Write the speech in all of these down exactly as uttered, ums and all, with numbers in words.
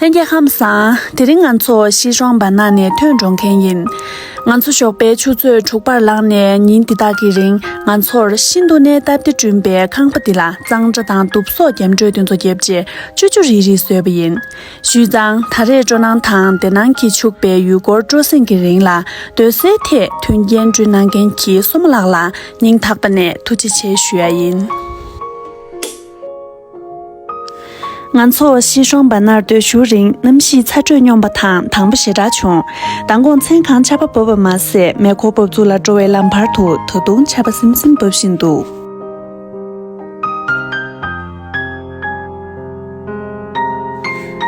ལྷན་རྒྱས་ཁམས་བཟང་། དེ་རིང་ང་ཚོ་ཤི་ཤོང་བ་ན་ནས་ཐོན་འགྲོ་མཁན་ཡིན། ང་ཚོ་ཞོགས་པའི་ཆུ་ཚོད་དྲུག་པར་ལངས་ནས་ཉིན་འདི་དག་གི་རིང་ང་ཚོར་ཤིན་ཏུ་ནས་སྟབས་བདེ་བསྐྲུན་པའི་ཁང་པ་འདི་ལ་གཙང་སྦྲ་དང་གདུབ་གསོག་རྒྱབ་འགྲོས་དེ་ཚོ་བརྒྱབ་རྗེས་ཅོ་ཅོ་རིལ་རིལ་བཟོས་པ་ཡིན། ཞུས་ཙང་ད་རེས་སྤྲོ་སྣང་དང་བདེ་སྣང་གིས་ཕྱུག་པའི་ཡུལ་སྐོར་སྤྲོ་གསེང་གི་རིང་ལ་སྡོད་སའི་ཐད་མཐུན་རྐྱེན་བསྐྲུན་གནང་མཁན་གྱི་སོ་མ་ལགས་ལ་སྙིང་ཐག་པ་ནས་ཐུགས་རྗེ་ཆེ་ཞུ་ཡ་ཡིན། ང་ཚོ་ཤི་ཤོང་བ་ནར་སྡོད་ཞུ་རིང་གནམ་གཤིས་ཚ་དྲོད་སྙོམས་པ་དང་དྭངས་པོ་ཞེ་དྲག་བྱུང་། མདང་དགོང་མཚན་གང་ཆར་པ་བབས་པ་མ་ཟད་མེ་འཁོར་འབབ་ཚུགས་ལ་འགྲོ་བའི་ལམ་བར་དུ་ད་དུང་ཆར་པ་སིམ་སིམ་འབབ་བཞིན་འདུག་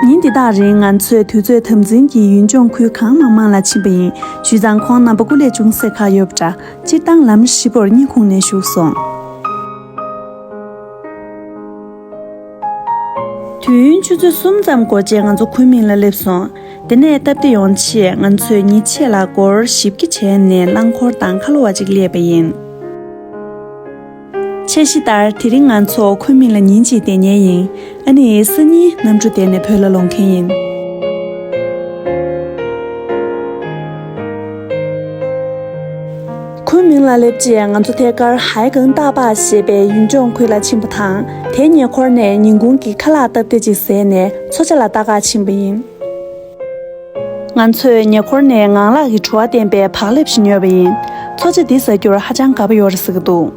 ཉིན་འདི་དག་རིང་ང་ཚོས་དུས་ཚོད་དམ་འཛིན་གྱིས་ཡུལ་ལྗོངས་ཁུལ་གང་མང་མང་ལ་ཕྱིན་པ་ཡིན། ཞུས་ཙང་ཁོང་རྣམ་པ་སྐུ་ལས་ཅུང་ཟད་ཁག་ཡོད་པ་འདྲ། སྤྱིར་བཏང་ལམ་ཧྲིལ་པོར་སྙིང་ཁུང་ནས་ཞུགས་སོང་། དུས་ཡུན་ཆུ་ཚོད་གསུམ་ཙམ་འགོར་རྗེས་ང་ཚོ་ཁུན་མིང་ལ་སླེབས་སོང་། དེ་ནས་སྟབས་བདེ་ཡོང་ཆེད་ང་ཚོས་ཉིན་ཕྱེད་ལ་སྒོར་བཞི་བརྒྱ་བྱས་ནས་རླངས་འཁོར་དང་ཁ་ལོ་བ་ཅིག་གླས་པ་ཡིན། འཆར་གཞི་ལྟར་དེ་རིང་ང་ཚོ་ཁུན་མིང་ལ་ཉིན་གཅིག་བསྡད་མཁན་ཡིན། ཨ་ནི་སང་ཉིན་གནམ་གྲུ་བསྡད་ནས་བོད་ལ་ལོག་མཁན་ཡིན། ཁུན་མིང་ལ་སླེབས་རྗེས་ང་ཚོ་ཐད་ཀར་ཧའེ་ཀང་ཏཱ་པཱ་ཞེས་པའི་ཡུལ་ལྗོངས་ཁུལ་ལ་ཕྱིན་པ་དང་། དེའི་ཉེ་འཁོར་ནས་ཉིན་གུང་གི་ཁ་ལག་སྟབས་བདེ་ཅིག་བཟས་ནས་མཚོ་ཆ་ལ་ལྟ་ག་ཕྱིན་པ་ཡིན། ང་ཚོས་ཉེ་འཁོར་ནས་ངང་ལག་གི་བྲོ་བ་ལྡན་པའི་བག་ལེབ་ཞིག་ཉོས་པ་ཡིན། མཚོ་ཆ་འདི་ཟ་རྒྱུར་ཧ་ཅང་དགའ་པོ་ཡོད་རེད་ཟེར་གྱི་འདུག་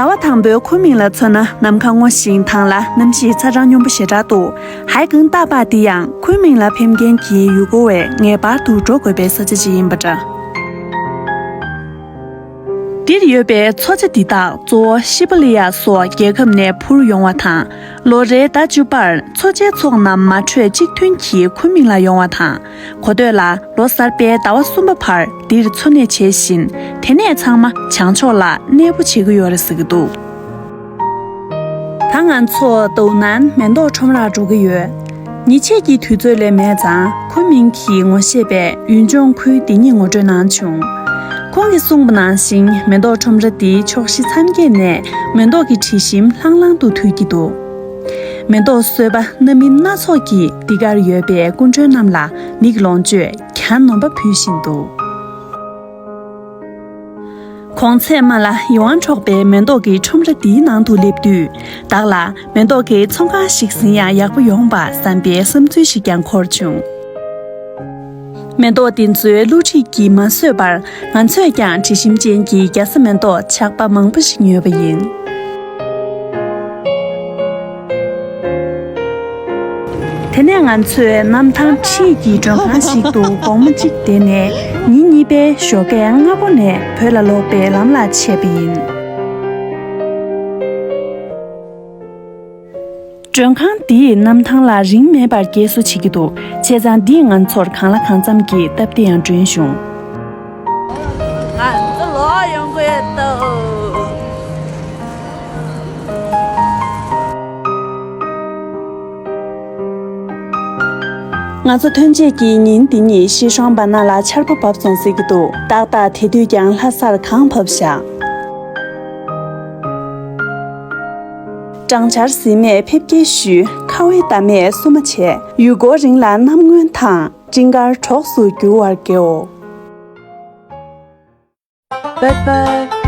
ཟླ་བ་དང་པོའི་ཁུན་མིང་ལ་མཚོན་ན་ནམ་མཁའ་སྔོ་ཞིང་དྭངས་ལ་གནམ་གཤིས་ཚ་གྲང་སྙོམས་པོ་ཞེ་དྲག་འདུག་ཧའེ་ཀང་ཏཱ་པཱ་འདི་ཡང་ཁུན་མིང་ལ་ཕེབས་མཁན་གྱི་ཡུལ་སྐོར་བས་ངེས་པར་དུ་འགྲོ་དགོས་པའི་ས་ཆ་ཅིག་ཡིན་པ་འདྲ། འདིར་ཡོད་པའི་མཚོ་ཆ་འདི་དག་གཙོ་བོ་ཤི་པ་ལི་ཡ་སོགས་རྒྱལ་ཁབ་ནས་འཕུར་ཡོང་བ་དང་། ལོ་རེའི་ཟླ་བཅུ་པར་མཚོ་ཆའི་ཚོགས་རྣམས་མ་འཕྲོད་གཅིག་མཐུན་གྱིས་ཁུན་མིང་ལ་ཡོང་བ་དང་། གོ་ཐོས་ལ་ལོ་གསར་པའི་ཟླ་བ་གསུམ་པ་བར་འདིར་འཚོ་གནས་བྱེད་བཞིན། དེ་ནས་ཚང་མ་བྱང་ཕྱོགས་ལ་གནས་སྤོ་བྱེད་ཀྱི་ཡོད་རེད་ཟེར་གྱི་འདུག་ད་ང་ཚོ་ཏའོ་ནན་མེ་ཏོག་ཁྲོམ་རར་འགྲོ་གི་ཡོད། ཉིན་ཕྱེད་ཀྱི་དུས་ཚོད་ལས་མེད་ཙང་ཁུན་མིང་གིས་ངོ་ཤེས་པའི་ཡུལ་ལྗོངས་ཁུལ་འདི་ཉིད་ངོ་སྤྲོད་གནང་བྱུང་། ཁོང་གིས་གསུངས་པ་ནང་བཞིན་མེ་ཏོག་ཁྲོམ་ར་འདིའི་ཕྱོགས་བཞི་མཚམས་བརྒྱད་ནས་མེ་ཏོག་གི་དྲི་ཞིམ་ལྷང་ལྷང་དུ་འཐུལ་གྱི་འདུག་མེ་ཏོག་གསོལ་པ་སྣ་མིན་སྣ་ཚོགས་ཀྱིས་འདི་གར་ཡོད་པའི་སྐུ་མགྲོན་རྣམས་ལ་མིག་ལོངས་སྤྱོད་གྱ་ནོམ་པ་ཕུལ་བཞིན་འདུག་གོང་ཚད་དམའ་ལ་ཡུ་ཨན་འཕྲོག་པའི་མེ་ཏོག་གི་ཁྲོམ་ར་འདིའི་ནང་དུ་སླེབས་དུས། བདག་ལ་མེ་ཏོག་གི་ཚོང་ཁང་ཞིག་ཟིན་ཡང་ཡག་པོ་ཡོང་པ་བསམ་པའི་བསམ་ཚུལ་ཞིག་ཀྱང་འཁོར་བྱུང་། མེ་ཏོག་འདི་ཚོའི་བསླུ་བྲིད་ཀྱིས་མ་བཟོད་པར་ང་ཚོས་ཀྱང་དྲི་ཞིམ་ཅན་གྱི་རྒྱ་བཟའ་མེ་ཏོག་ཇག་པ་མང་པོ་ཞིག་ཉོས་པ་ཡིན། དེ་ནས་ང་ཚོས་གནམ་ཐང་འཁྲིས་ཀྱི་མགྲོན་ཁང་ཞིག་ཏུ་དགོང་མོ་གཅིག་བསྡད་ནས་ཉིན་གཉིས་པའི་ཞོགས་ཀས་སྔ་པོ་ནས་བོད་ལ་ལོག་པའི་ལམ་ལ་ཆས་པ་ཡིན། མགྲོན་ཁང་འདིས་གནམ་ཐང་ལ་རིན་མེད་པར་སྐྱེལ་བསུ་བྱེད་ཀྱི་འདུག་བྱས་ཙང་འདིས་ང་ཚོར་གང་ལ་གང་འཚམ་གྱི་སྟབས་བདེ་ཡང་བསྐྲུན་བྱུང་། ང་ཚོ་ལོག་ཡོང་གི་ཡོད་དོ། ང་ཚོ་ཐོན་རྗེས་ཀྱི་ཉིན་འདི་ཉིད་ཤི་ཤོང་བ་ན་ལ་ཆར་པ་བབས་སོང་ཟེར་གྱི་འདུག་ཏག་ཏག་དེ་དུས་ཀྱང་ལྷ་སར་གངས་བབས་བཞག་སྦྲང་ཆར་ཟིན་མས་ཕེབས་སྐྱེལ་ཞུས། ཁ་བའི་ཟླ་མས་བསུ་མ་བྱས། ཡུལ་སྐོར་རིང་ལ་གནམ་སྔོན་དང་སྤྲིན་དཀར་གྲོགས་སུ་འགྱུར་བར་དགེའོ། Bye bye.